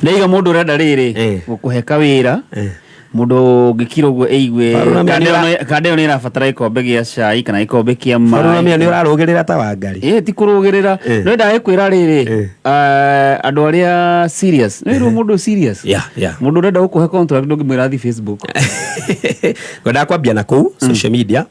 Ndaiga mũndũ ũrenda rĩrĩ gũkũhe kawĩra, mũndũ ũngĩkira ũguo eigue Barũra mĩa nĩ kanda ĩyo nĩ ĩrabatara gĩkombe gĩa cai kana gĩkombe kĩa Barũra mĩa nĩ maĩ. ũrarũgĩrĩra ta Wangari. Ĩ ti kũrũgĩrĩra, no ndagĩkwĩra rĩrĩ, andũ arĩa serious nĩ rĩu mũndũ serious, mũndũ ũrenda gũkũhe contract ndũngĩmwĩra athiĩ Facebook. Ngwendaga kwambia na kũu social media,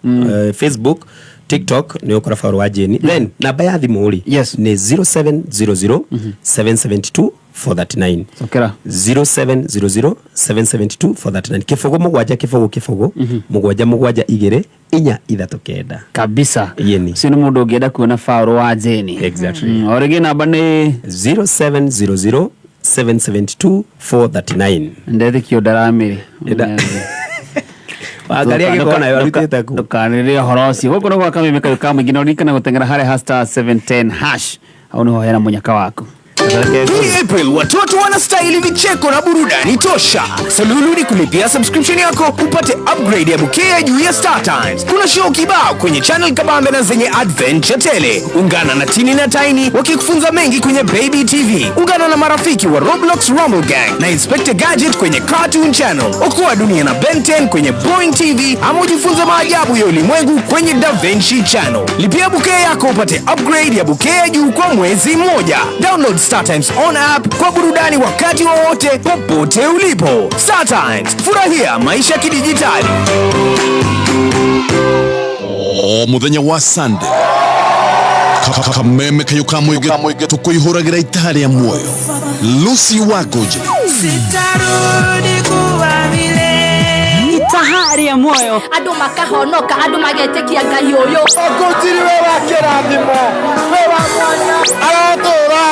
Facebook, TikTok, nĩ ũkora Faũrũ wa Jane. Then namba ya thimũ rĩ nĩ 0700 772 439. Cokera. 0700 772 439, kĩbũgũ mũgwanja kĩbũgũ kĩbũgũ mũgwanja mũgwanja igĩrĩ inya ithatũ kenda. Kabisa. Yeni. Ũcio nĩ mũndũ ũngĩenda kuona Faũrũ wa Jane. Exactly. O rĩngĩ namba nĩ 0700 772 439. Ndetĩkio ndaramĩrĩ. Wangari agĩkorwo nayo arutĩte kũ? Ndũkanĩrĩre ũhoro ũcio. Gũkũ nĩ gwa Kameme kayũ ka mũingĩ, na ũririkane gũteng'era harĩa ha *710# hau nĩho hena mũnyaka waku. Hii April watoto wanastahili vicheko na burudani tosha. Suluhu ni kulipia subscription yako upate upgrade ya bouquet ya juu ya Star Times. Kuna show kibao kwenye channel kabambe na zenye adventure tele. Ungana na Tini na Tiny wakikufunza mengi kwenye Baby TV. Ungana na marafiki wa Roblox Rumble Gang na Inspector Gadget kwenye Cartoon Channel. Okoa dunia na Ben 10 kwenye Boeing TV ama ujifunze maajabu ya ulimwengu kwenye Da Vinci Channel. Lipia bouquet yako upate upgrade ya bouquet ya juu kwa mwezi mmoja. Download Star Times on app kwa burudani wakati wowote popote ulipo. Star Times, furahia maisha kidijitali. O muthenya wa Sunday, Kameme kayũ ka mũingĩ tũkũihũragĩra itaha rĩa muoyo Lucy Wangũnjĩ. Sitarudi kuwa vile. Itaha rĩa muoyo, andũ makahonoka, andũ magetĩkia Ngai ũyũ. Ũkũnjiri wĩ wa kĩrathimo, wĩ wa mwanya, arotũra.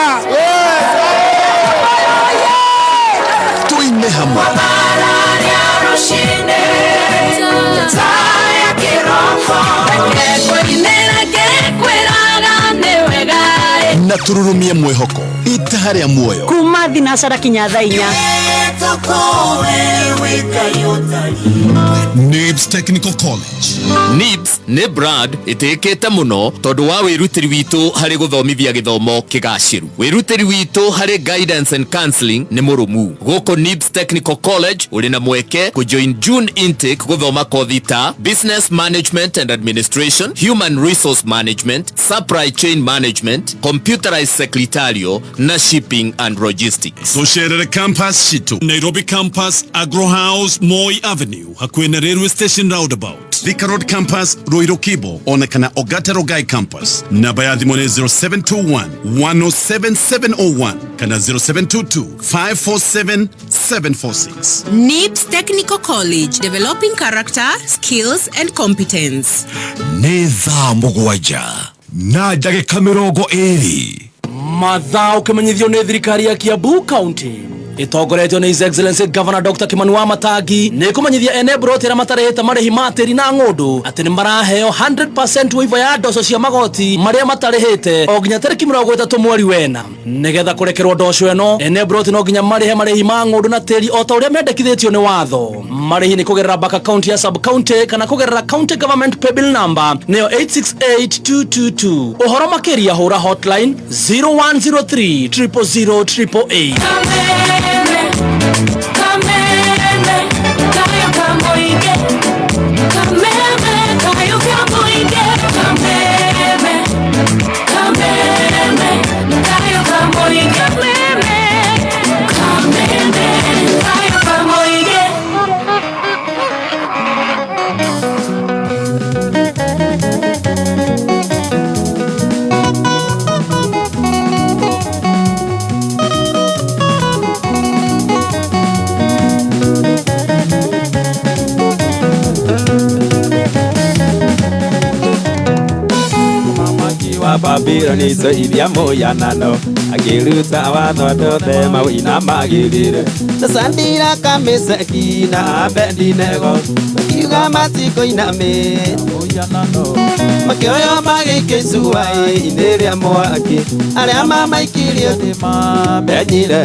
Tuine hamwe. Na tũrurumie mwĩhoko itaha rĩa muoyo kuma thinacara kinya thaa inya. NIBS Technical College. NIBS nĩ brand ĩtĩkĩte mũno tondũ wa wĩrutĩri witũ harĩ gũthomithia gĩthomo kĩgacĩru. Wĩrutĩri witũ harĩ guidance and counseling nĩ mũrũmu. Gũkũ NIBS Technical College ũrĩ na mweke kũjoin June intake gũthoma kothi ta Business Management and Administration, Human Resource Management, Supply Chain Management, Computerized Secretarial na Shipping and Logistics. Tũcerere campus citũ Nairobi campus, Agro House, Moi Avenue, hakuhĩ na Railway Station roundabout, Thika Road campus, Ruiru Kibo, ona kana Ogata Rogai campus. Namba ya thimũ nĩ 0721 107701 kana 0722 547 746. NIBS Technical College, developing character, skills and competence. Nĩ thaa mũgwanja na ndagĩka mĩrongo ĩrĩ. Mathaa ũkĩmenyithio nĩ thirikari ya Kiambu County ĩtongoretio nĩ His Excellency Governor Dr. Kimani wa Matangi nĩ kũmenyithia ene mburoti arĩa matarĩhĩte marĩhi ma tĩri na ng'ũndũ atĩ nĩ maraheo 100% waiver ya ndoco cia magoti marĩa matarĩhĩte o nginya tarĩki 30 mweri wena. Nĩgetha kũrekerwo ndoco ĩno, ene mburoti no nginya marĩhe marĩhi ma ng'ũndũ na tĩri o ta ũrĩa mendekithĩtio nĩ watho. Marĩhi nĩ kũgerera bank account ya sub county kana kũgerera county government paybill number nĩyo 868222. Ũhoro makĩria hũra hotline 0103 000 888. Kameme, kayo kamoige. Kameme, kayo kamoige. Kameme, kameme, kayo kamoige. Kameme, kameme, kayo kamoige. Mũthamaki wa Babironi soithia mũhianano akĩruta watho andũ othe mawĩinamagĩrĩre na Sadiraka, Meshaki na Abedinego makiuga matikũinamĩra mũhianano, makĩoywo magĩikio icua-inĩ rĩa mwaki. Arĩa mamaikirie thĩ mamenyire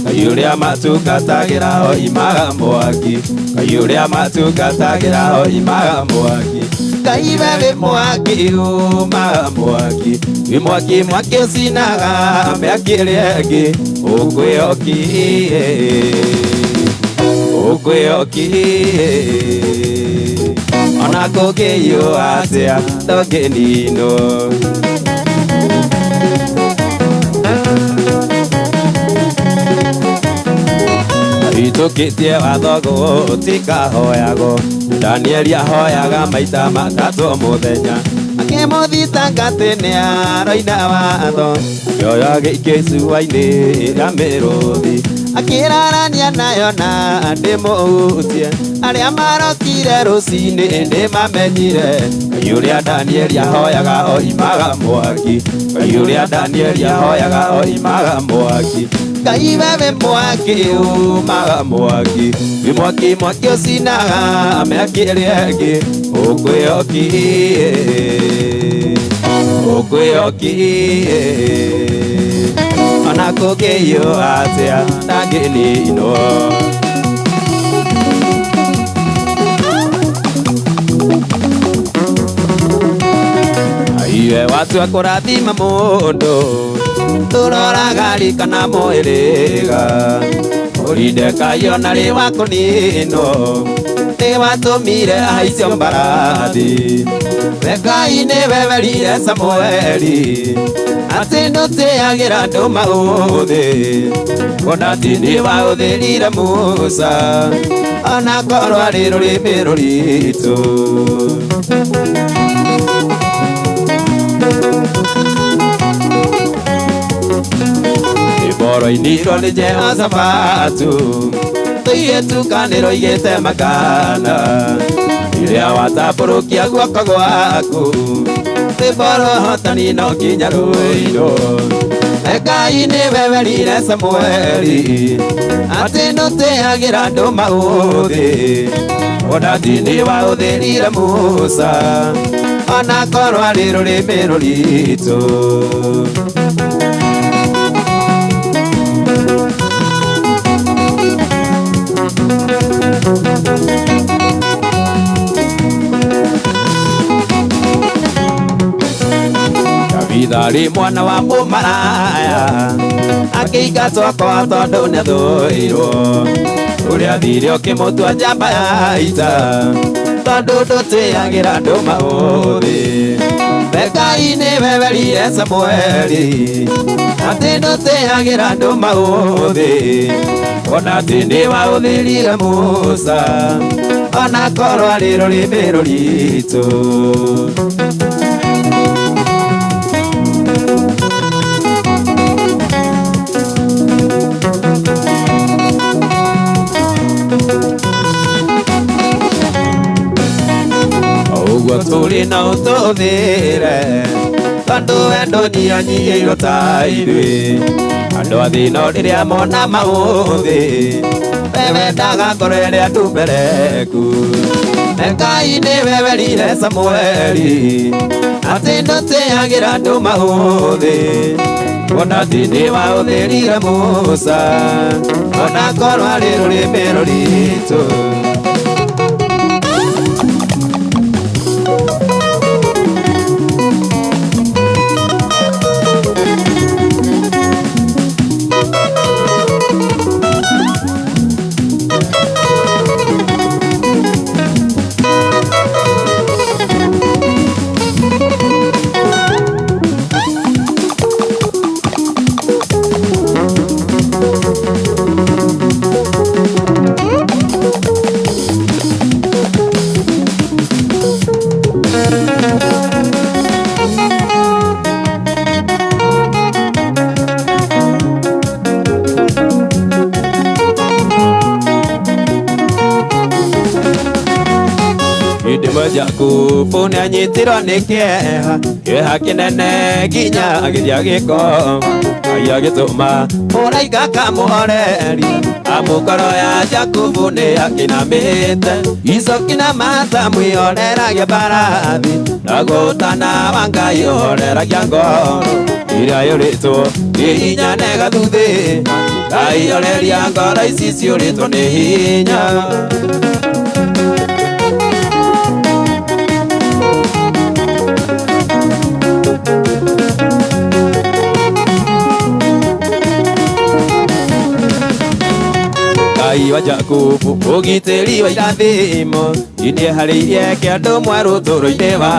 Ngai ũrĩa matungatagĩra oimaga mwaki, Ngai ũrĩa matungatagĩra oimaga mwaki. Ngai we wĩ mwaki umaga mwaki wĩ mwaki mwaki ũcinaga mĩaki ĩrĩa ĩngĩ ũkwĩhokie ũkwĩhokie ona kũngĩhiũha atĩa ndũngĩninwo. Hĩtũkĩtie watho gũtikahoyagwo Danieli ahoyaga maita matatũ mũthenya akĩmũthitanga atĩ nĩaroina watho kĩoyo gĩikio icua-inĩ rĩa mĩrũthi akĩrarania nayo na ndĩmũhutie arĩa marokire rũcinĩ nĩmamenyire Ngai ũrĩa Danieli ahoyaga oimaga mwaki Ngai ũrĩa Danieli ahoyaga oimaga mwaki Ngai we wĩ mwaki umaga mwaki wĩ mwaki mwaki ũcinaga mĩaki ĩrĩa ĩngĩ ũkwĩhokie ũkwĩhokie ona kũngĩhiũha atĩa ndangĩninwo. Iwe watua kũrathima mũndũ tũroraga rika na mũhĩrĩga ũrindekaio na rĩ wa kũninwo nĩwatũmire ahaicio mbarathi we Ngai nĩwe werire Samueli atĩ ndũtĩagĩra andũ maũthĩ kuona atĩ nĩwahũthĩrire Musa ona korwo arĩ rũrĩmĩ rũritũ. Rwĩmbo nĩ Jehoshafatu tũigĩtukanĩrwo igĩte makana rĩrĩa watambũrũkia guoko gwaku rwĩmbo rwa ũhotani no nginya rũinwo. Ngai nĩwe werire Samueli atĩ ndũtĩagĩra andũ maũthĩ kuona atĩ nĩwahũthĩrire Musa ona korwo arĩ rũrĩmĩ rũritũ. David mwana wa mũmaraya akĩingatwo kwa tondũ nĩathũirwo ũrĩa athire ũkĩmũtua njamba ya ita tondũ ndũtĩagĩra andũ maũthĩ. Ngai nĩwe werire Samueli atĩ ndũtĩagĩra andũ maũthĩ kuona atĩ nĩwahũthĩrire Musa ona korwo arĩ rũrĩmĩ rũritũ. Ũguo tũrĩ no ũtũthĩre tondũ we ndũnyihanyihĩirwo ta ithuĩ andũ a thĩ no rĩrĩa mona maũthĩ we wendaga ngoro ĩrĩa ndumbereku. Ngai nĩwe werire Samueli atĩ ndũtĩagĩra andũ maũthĩ kuona atĩ nĩwahũthĩrire Musa ona korwo arĩ rũrĩmĩ rũritũ. Jakubu nĩanyitirwo nĩ kĩeha kĩeha kĩnene nginya agĩthiĩ agĩkoma Ngai agĩtũma mũraika kamũhoreri amu ngoro ya Jakubu nĩakĩnamĩte icoki na mata mwĩhoreragia mbarathi naguo ũtana wa Ngai ũhoreragia ngoro ĩrĩa yũrĩtwo nĩ hinya na ĩgathuthĩka Ngai horeria ngoro ici ciũrĩtwo nĩ hinya. Ngai wa Jakubu ũgitĩri wa irathimo inieharĩirie kĩandũ mwerũ ũtũũro-inĩ wa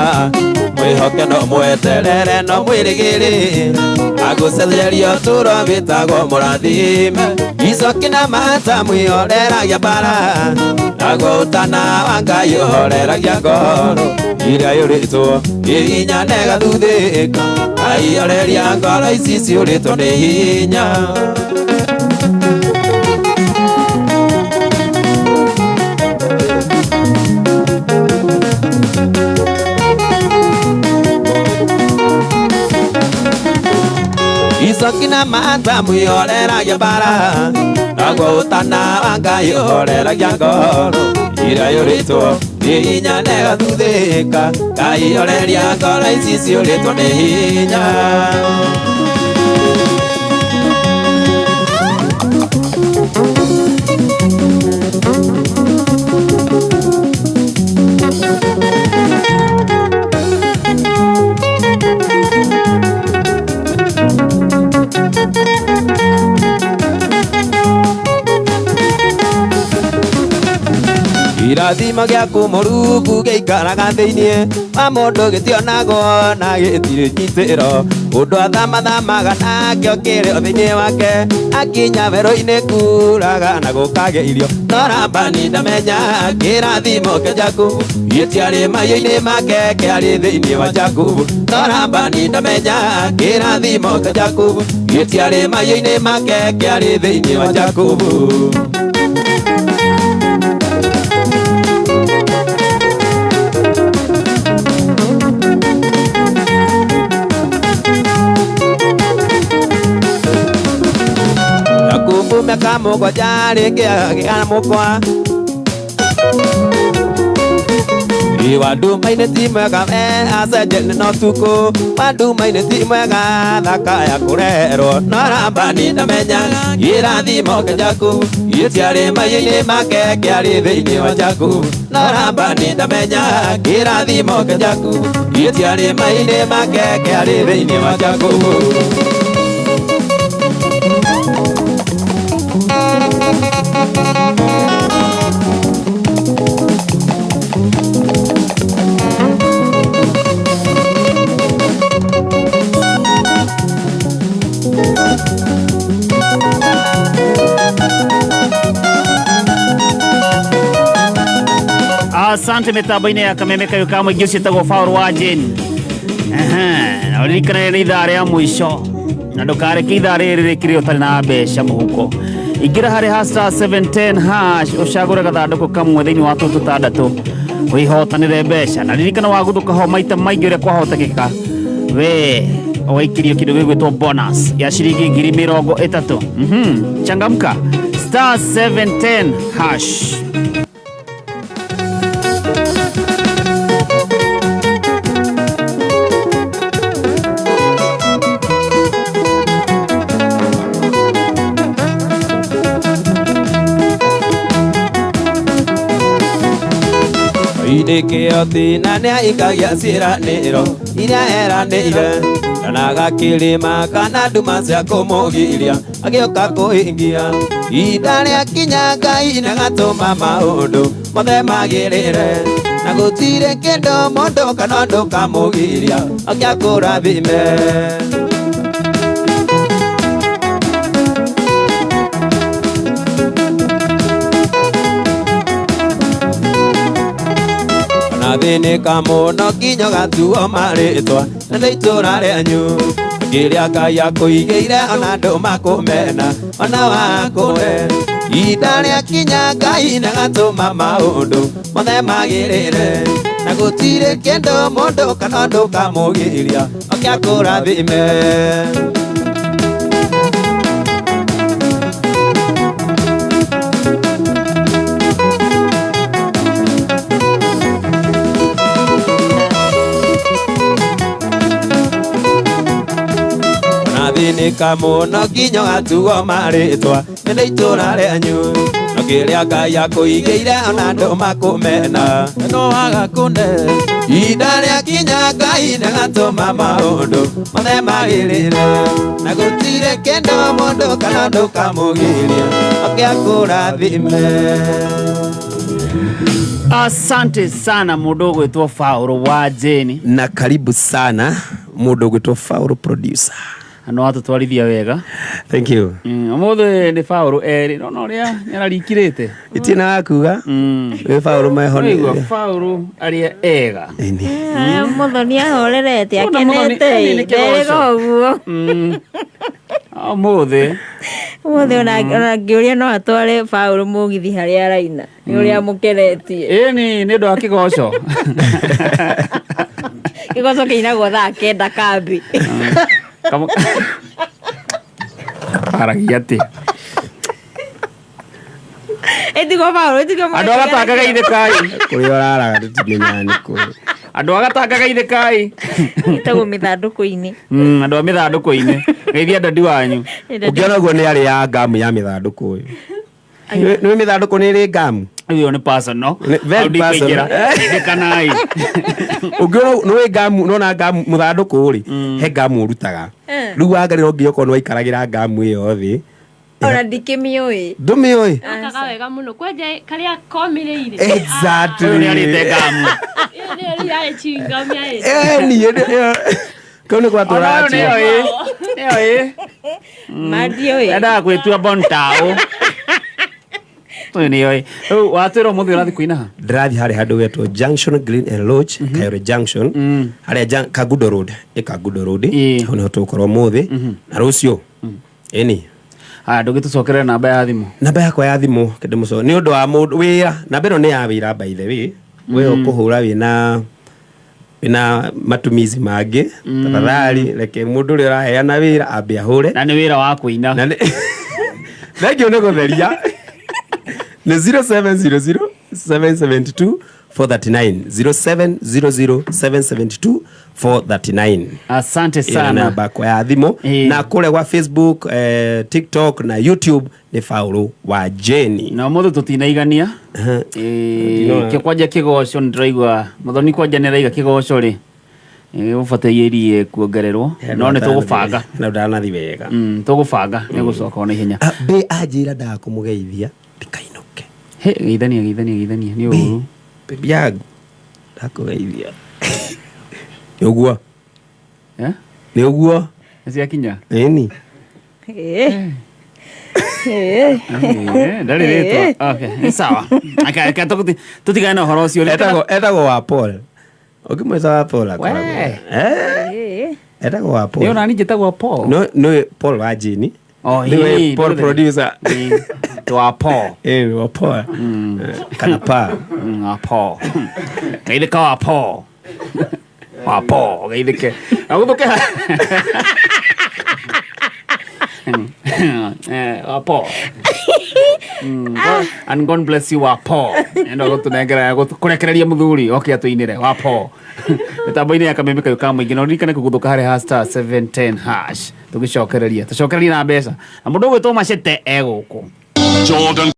mwĩhoke no mweterere no mwĩrĩgĩrĩre agũcenjeria ũtũũro wĩtagwo mũrathime icoki na mata mwĩhoreragia mbara naguo ũtana wa Ngai ũhoreragia ngoro iria yũrĩtwo nĩ hinya na ĩgathuthĩka aihoreria ngoro ici ciũrĩtwo nĩ hinya. Icoki na mata mwĩhoreragia mbara naguo ũtana wa Ngai ũhoreragia ngoro iria yũrĩtwo nĩ hinya na ĩgathuthĩka ngaihoreria ngoro ici ciũrĩtwo nĩ hinya. Irathimo gĩaku Mũrungu gĩikaraga thĩinĩ wa mũndũ gĩtionagwo na gĩtirĩ nyitĩro ũndũ athamathamaga nakĩo kĩrĩ o thĩinĩ wake akinya werũ-inĩ kuraga na gũkagĩa irio no Labani ndamenya kĩrathimo kĩa Jakubu gĩtiarĩ mahiũ-inĩ make kĩarĩ thĩinĩ wa Jakubu no Labani ndamenya kĩrathimo kĩa Jakubu gĩtiarĩ mahiũ-inĩ make kĩarĩ thĩinĩ wa Jakubu. Mĩaka mũgwanja rĩngĩ agĩa na mũkwa wa nduma-inĩ ti mwega we acenjanie na ũtukũ wa nduma-inĩ ti mwega thaka ya kũrerwo no Labani ndamenyaga kĩrathimo kĩa Jakubu gĩtiarĩ mahiũ-inĩ make kĩarĩ thĩinĩ wa Jakubu no Labani ndamenyaga kĩrathimo kĩa Jakubu gĩtiarĩ mahiũ-inĩ make kĩarĩ thĩinĩ wa Jakubu. Asante mitambo-inĩ ya kameme kayo ka mũingĩ ũcio ĩtagwo Paul wa Jane. Na ũririkane nĩ ithaa rĩa mũico na ndũkareke ithaa rĩrĩ rĩkĩre ũtarĩ na mbeca mũhuko. Ingĩra harĩ ha star 710 hash ũcagũre gathandũkũ kamwe thĩinĩ wa tũtũ tũtandatũ wĩhotanĩre mbeca na ririkana waguthũka ho maita maingĩ ũrĩa kwahotekeka we waikirio kĩndũ gĩgwĩtwo bonus ya ciringi 30,000. Changamka star 710 hash. Oinĩkĩo na nĩaikagia ciĩranĩro iria eranĩire ndonaga kĩrĩma kana nduma cia kũmũgiria agĩũka kũhingia ihinda rĩakinya Ngai nĩagatũma maũndũ mothe magĩrĩre na gũtirĩ kĩndũ mũndũ kana ũndũ kamũgiria oke akũrathime. Thĩnĩka mũno nginya ũgatuo marĩtwa na nĩ itũũra rĩanyu kĩrĩa Ngai akũigĩire ona andũ makũmena ona wakũhe ihinda rĩakinya Ngai nĩagatũma maũndũ mothe magĩrĩre na gũtirĩ kĩndũ mũndũ kana ũndũ kamũgiria oke akũrathime. Thĩnĩka mũno nginya ũgatuo marĩtwa nĩ itũũra rĩanyu no kĩrĩa Ngai akũigĩire ona andũ makũmena no agakũne ihinda rĩakinya Ngai nĩagatũma maũndũ mothe magĩrĩre na gũtirĩ kĩndũ mũndũ kana ũndũ kamũgiria oke Agĩakũrathime. Asante sana mũndũ ũgwĩtwo Faũrũ wa Jane. Na karibu sana mũndũ ũgwĩtwo Faũrũ producer. Na no atũtwarithia wega. Thank you. Ũmũthĩ nĩ Faũrũ erĩ no ũrĩa nĩararikirĩte. Itina wa kuga wĩ Faũrũ meho Nĩigua Faũrũ arĩa ega. Muthoni ahorerete Ona Muthoni, akenete nĩ nderĩga kĩgoco. ũguo. Ũmũthĩ Ũmũthĩ ona ngĩũria no atware Paũlũ mũgithi harĩa araina nĩ ũrĩa mũkenetie. Ĩni nĩ ũndũ wa kĩgoco. Kĩgoco kĩinagwo thaa 9 kambi. Aragia atĩa? Ĩtigwo Paũlũ, ĩtigwo Andũ a Gatanga geithĩkai. Kũrĩa ũraraga tũtimenyaga nĩ kũ. Andũ a Gatanga geithĩkai. Ĩtagwo mĩthandũkũ-inĩ. Andũ a mĩthandũkũ-inĩ. Geithia dadi wanyu. Ũngĩona ũguo nĩ arĩ ya ngamu ya mĩthandũkũ ũyũ. Nĩ mĩthandũkũ nĩ ĩrĩ ngamu. Ĩyo nĩ personal. Very Hau ndikũingĩra. personal. Geithĩkanai. Ũngĩona nĩ ngamu nona ngamu mũthandũkũ rĩ he ngamu ũrutaga. Rĩu wangarĩra ũngĩ okorwo nĩ waikaragĩra ngamu ĩyo thĩ. Ona ndikĩmĩũĩ. Ndũmĩũĩ? Okaga wega mũno kwenja karĩa komĩrĩire. Exactly. Ũyũ nĩarĩte ngamu. Ĩyo nĩyo rĩu yarĩ chewing gum yarĩ. Ĩni ĩyo kau nĩ gwatũraga Ona ũyũ nĩyo ĩ. Nĩyo ĩ. Ma ndiũĩ. Endaga gwĩtua bontaũ. Ũyũ nĩyo ĩ. Rĩu watwĩra ũmũthĩ ũrathiĩ kũina ha? Ndĩrathiĩ harĩa handũ getwo Junction Green and Lodge, Kayore Junction, harĩa Kangundo Road, ĩ Kangundo Road, hau nĩho tũgũkorwo ũmũthĩ na rũciũ. Ĩni. Haya, ndũgĩtũcokerere namba ya thimũ. Namba yakwa ya thimũ kĩndĩ nĩ ũndũ wa mũndũ wĩra, namba ĩno nĩ ya wĩra by the way. We ũkũhũra wĩna matumizi mangĩ, tafadhali reke mũndũ ũrĩa ũraheana wĩra ambe ahũre. Na nĩ wĩra wa kũina. Na nĩ Thank you nĩ gũtheria. Nĩ 0700 772 439 0700 772 439. Asante sana. Namba yakwa ya thimũ na kũrĩa gwa Facebook, TikTok na YouTube nĩ Faũlũ wa Jane. Na ũmũthĩ tũtinaigania. Kĩo kwanja kĩgoco nĩndĩraigua Muthoni kwanja nĩaraiga kĩgoco rĩ ũbataire kuongererwo no nĩ tũgũbanga. Na ndanathi wega. Tũgũbanga nĩ gũcoka ona ihenya. Mbĩ anjĩra ndaga kũmũgeithia ndikainũke. He geithania geithania geithania nĩ ũru. Bibi yangu ndakũgeithia. Nĩ ũguo? Nĩ ũguo? Nĩ ciakinya? Ĩni. Ndarĩ rĩtwa. Okay, nĩ sawa. Aka tũtigane na ũhoro ũcio. Etagwo wa Paul. Ũngĩmwĩta wa Paul akoragwo. Etagwo wa Paul. Nĩ ona niĩ njĩtagwo Paul. No no Paul wa Jane. Oh, Nĩwe Paul producer. Wa Paul. Wa Paul. Kana pa. Wa Paul. Geithĩka wa Paul. Wa Paul geithĩke. Na gũthũke. Wa Paul. And God bless you wa Paul. Endo gũtũnengera kũrekereria mũthuri oke atũinĩre wa Paul. Mĩtambo-inĩ ya kameme kayũ ka mũingĩ na ũririkane kũgũthũka harĩa ha star 710 hash. Tũgĩcokereria. Tũcokererie na mbeca. Na mũndũ ũgwĩtwo Machete egũkũ. Jordan